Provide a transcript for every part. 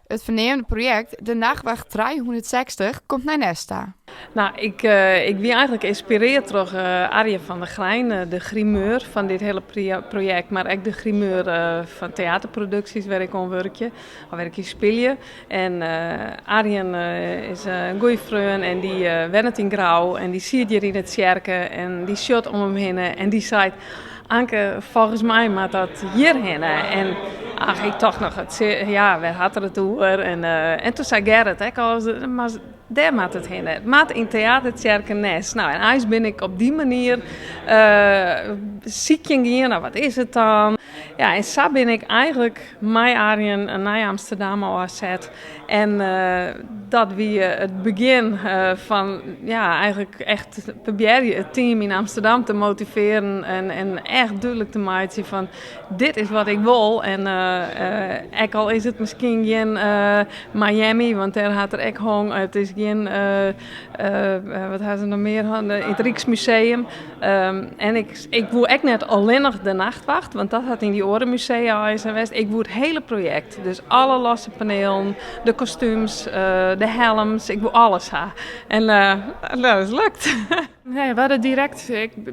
It ferneamde projekt De Nachtwacht 360 komt nei Nes ta. No, ik, ik wie eigenlik ynspirearre troch Arjen van der Grijn, de grimeur fan dit hiele projekt, mar ek de grimeur fan teaterproduksjes wêr't ik oan wurkje, of wêr't ik yn spylje. En Arjen is in goede freon en dy wennet yn Grou en dy siet hjir yn 'e tsjerke en dy sjocht om him hinne en dy seit, Anke, folgens my moat dat hjir hinne. En ach, ik tocht noch, ja, wêr hat er it oer? En, en toen sei Gerrit ek al, mar dêr moat it hinne. It moat yn Teatertsjerke Nes. No, en eins bin ik op dy manier sykjen gien, no, wat is it dan? Ja, en sa bin ik eigenlik mei Arjen nei Amsterdam ôfset. En dat wie it begjin fan ja, eigenlik echt probearje it team yn Amsterdam te motivearjen en, en echt dúdlik te meitsjen fan dit is wat ik wol. En ek al is it miskien gjin Miami, want dêr hat er ek hong. It is gjin, wat ha se noch mear hân, it Ryksmuseum. En ik, ik woe ek net allinnich de nachtwacht, want dat hat yn dy oare musea eins west. Ik woe it hiele projekt. Dus alle losse panelen, de kostúms, de helms, ik woe alles ha. En dat is lukt. Nee, we hadden direct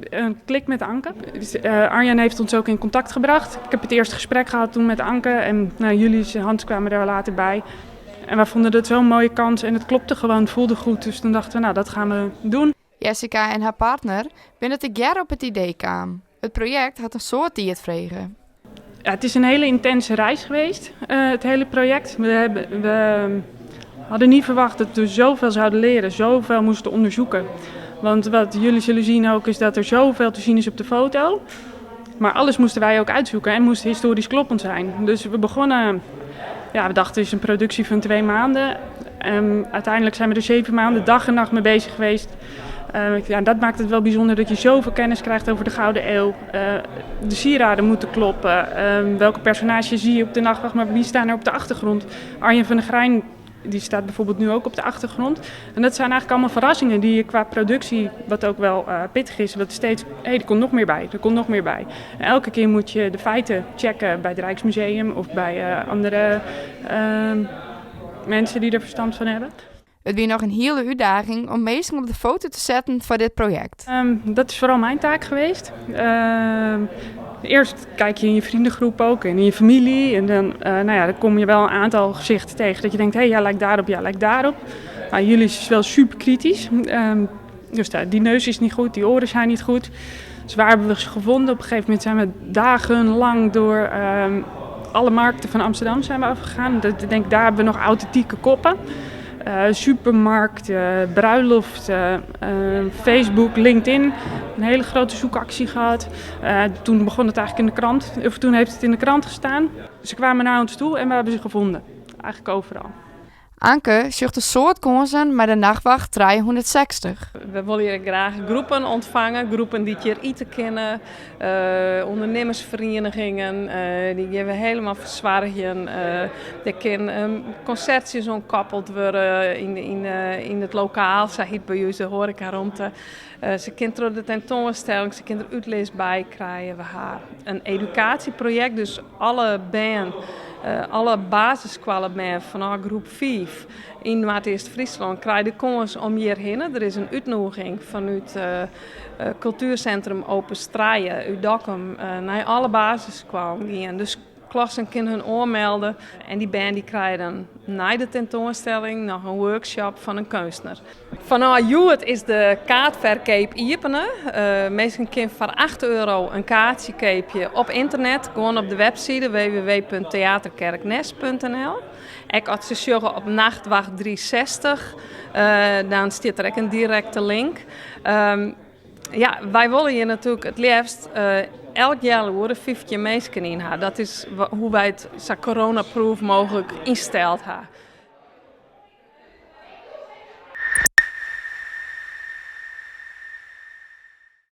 een klik met Anke. Dus, Arjen heeft ons ook in contact gebracht. Ik heb het eerste gesprek gehad toen met Anke en nou, Julius en Hans kwamen daar later bij. En we vonden dat zo'n mooie kans en het klopte gewoon, het voelde goed. Dus toen dachten we, nou, dat gaan we doen. Jessica en har partner binne tegearre op it idee kaam. It projekt hat in soad tiid frege. Ja, het is een hele intense reis geweest, het hele project. We, hebben, we hadden niet verwacht dat we zoveel zouden leren, zoveel moesten onderzoeken. Want wat jullie zullen zien ook is dat er zoveel te zien is op de foto. Maar alles moesten wij ook uitzoeken en moest historisch kloppend zijn. Dus we begonnen, ja, we dachten het is een productie van 2 maanden. En uiteindelijk zijn we er 7 maanden dag en nacht mee bezig geweest. Ja, dat maakt het wel bijzonder dat je zoveel kennis krijgt over de Gouden Eeuw. De sieraden moeten kloppen. Welke personages zie je op de nachtwacht, maar wie staan er op de achtergrond? Arjen van der Grijn die staat bijvoorbeeld nu ook op de achtergrond. En dat zijn eigenlijk allemaal verrassingen die je qua productie, wat ook wel pittig is, wat steeds, hé, hey, er komt nog meer bij, er komt nog meer bij. En elke keer moet je de feiten checken bij het Rijksmuseum of bij andere mensen die er verstand van hebben. It wie noch in hiele útdaging om minsken op de foto te setten foar dit projekt. Dat is vooral mijn taak geweest. Eerst kijk je in je vriendengroep ook en in je familie. En dan, nou ja, dan kom je wel een aantal gezichten tegen dat je denkt, hé, hey, jij lijkt daarop, jij lijkt daarop. Maar jullie is wel super kritisch. Dus die neus is niet goed, die oren zijn niet goed. Dus waar hebben we ze gevonden? Op een gegeven moment zijn we dagenlang door alle markten van Amsterdam zijn we afgegaan. Dat, ik denk, daar hebben we nog authentieke koppen. Supermarkten, bruiloften, Facebook, LinkedIn. Een hele grote zoekactie gehad. Toen begon het eigenlijk in de krant, of toen heeft het in de krant gestaan. Ze kwamen naar ons toe en we hebben ze gevonden. Eigenlijk overal. Anke sjocht in soad kânsen mei de Nachtwacht 360. We wolle hjir graach groepen ûntfange, groepen dy't hjir ite kinne, ûndernimmersferienigingen, dy geane we hielendal fersoargjen. Der kinne konsertsjes oan koppeld wurde yn it lokaal, sa hjit by ús de horekaromte. Se kinne troch de tentoanstelling, se kinne der útlis by krije. We ha in edukaasjeprojekt, dus alle bern, alle basisskoallebern fanôf groep 5 yn Noardeast-Fryslân krije de kâns om hjirhinne. Der is in útnûging fanút Kultuersintrum Opus Trije út Dokkum nei alle basisskoallen gean. Dus klassen kinne hun oanmelde en dy bern dy krije dan nei de tentoanstelling noch in workshop fan in keunstner. Fanôf hjoed is de kaartferkeap iepene. Minsken kinne foar €8 in kaartsje keapje op ynternet, gewoan op de webside www.theaterkerknes.nl. Ek as se sjogge op Nachtwacht 360, dan stiet der ek in direkte link. Ja, wy wolle hjir natuerlik it leafst elk healoere 15 minsken yn ha. Dat is hoe't wy it sa coronaproof mooglik ynsteld ha.